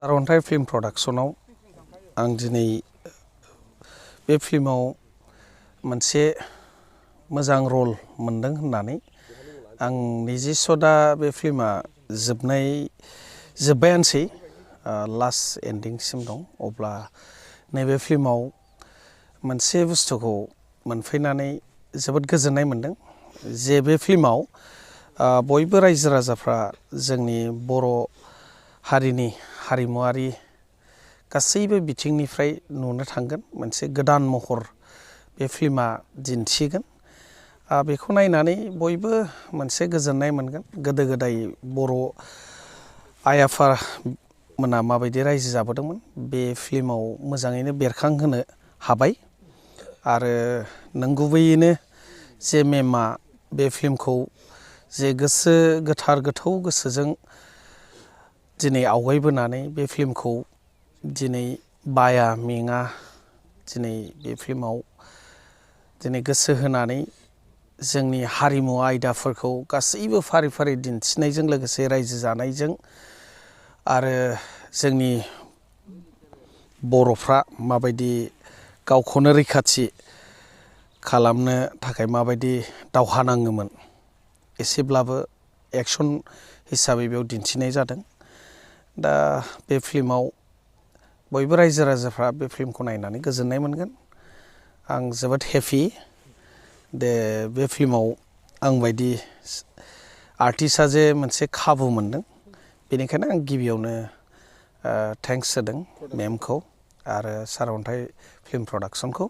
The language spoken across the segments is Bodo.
सारन्थाइ फिल्म प्रडाक्शनाव आं दिनै बे फिल्माव मोनसे मोजां रल मोनदों होननानै आं निजेस्व दा बे फिल्मा जोब्बायानोसै लास्ट एन्डिंसिम दं। अब्ला नैबे फिल्माव मोनसे बुस्थुखौ मोनफैनानै जोबोद गोजोननाय मोनदों जे बे फिल्माव बयबो रायजो राजाफ्रा जोंनि बर' हारिनि हारिमुआरि गासैबो बिथिंनिफ्राय नुनो थांगोन। मोनसे गोदान महर बे फिल्मा दिन्थिगोन। बेखौ नायनानै बयबो मोनसे गोजोननाय मोनगोन। गोदो गोदाय बर' आइ आफा मोना माबायदि रायजो जाबोदोंमोन बे फिल्माव मोजाङैनो बेरखांहोनो हाबाय। आरो नंगुबैयैनो जे मेमआ बे फिल्मखौ जे गोसो गोथार गोथौ गोसोजों दिनै आवगायबोनानै बे फिल्मखौ दिनै बाया मेङा दिनै बे फिल्माव दिनै गोसो होनानै जोंनि हारिमु आयदाफोरखौ गासैबो फारि फारि दिन्थिनायजों लोगोसे रायजो जानायजों आरो जोंनि बर'फ्रा माबायदि गावखौनो रैखाथि खालामनो थाखाय माबायदि दावहा नाङोमोन एसेब्लाबो एक्सन हिसाबै बेयाव दिन्थिनाय जादों। दा बे फिल्माव बयबो रायजो राजाफ्रा बे फिल्मखौ नायनानै गोजोननाय मोनगोन। आं जोबोद हेपि दे बे फिल्माव आंबायदि आर्टिस्टआ जे मोनसे खाबु मोनदों। बेनिखायनो आं गिबियावनो थेंक्स होदों मेमखौ आरो सारन्थाइ फिल्म प्रडाक्शनखौ।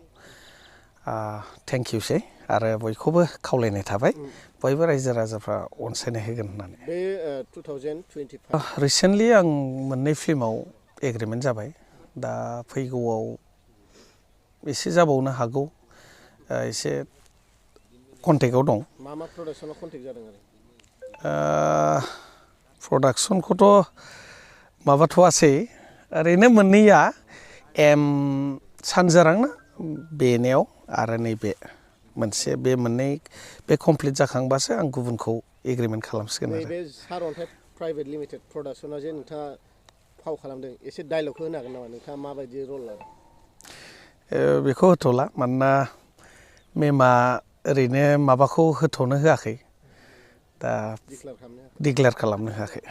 थेंक इउसै आरो बयखौबो खावलायनाय थाबाय बयबो रायजो राजाफ्रा अनसायनाय होगोन होननानै। बे 2025 रिसेन्टलि आं मोननै फिल्माव एग्रिमेन्ट जाबाय। दा फैगौआव एसे जाबावनो हागौ। एसे कन्टेक्टआव दं। मा प्रडाक्शनाव कन्टेक्ट जादों आरो? प्रडाक्शनखौथ' माबाथ'वासै ओरैनो मोननैया सानजारां ना बेनियाव आरो नैबे मोनसे बे मोननै बे कमप्लिट जाखांबासो आं गुबुनखौ एग्रिमेन्ट खालामसिगोन आरो। बे सारन्थाइ प्राइभेट लिमिटेड प्रडाक्शनाव जे नोंथाङा फाव खालामदों एसे डायलगखौ होनो हागोन नामा? नोंथाङा माबायदि रल लादों? बेखौ होथ'ला मानोना मेमआ ओरैनो माबाखौ होथ'नो होआखै। दा डिक्लेयार खालामनो होआखै।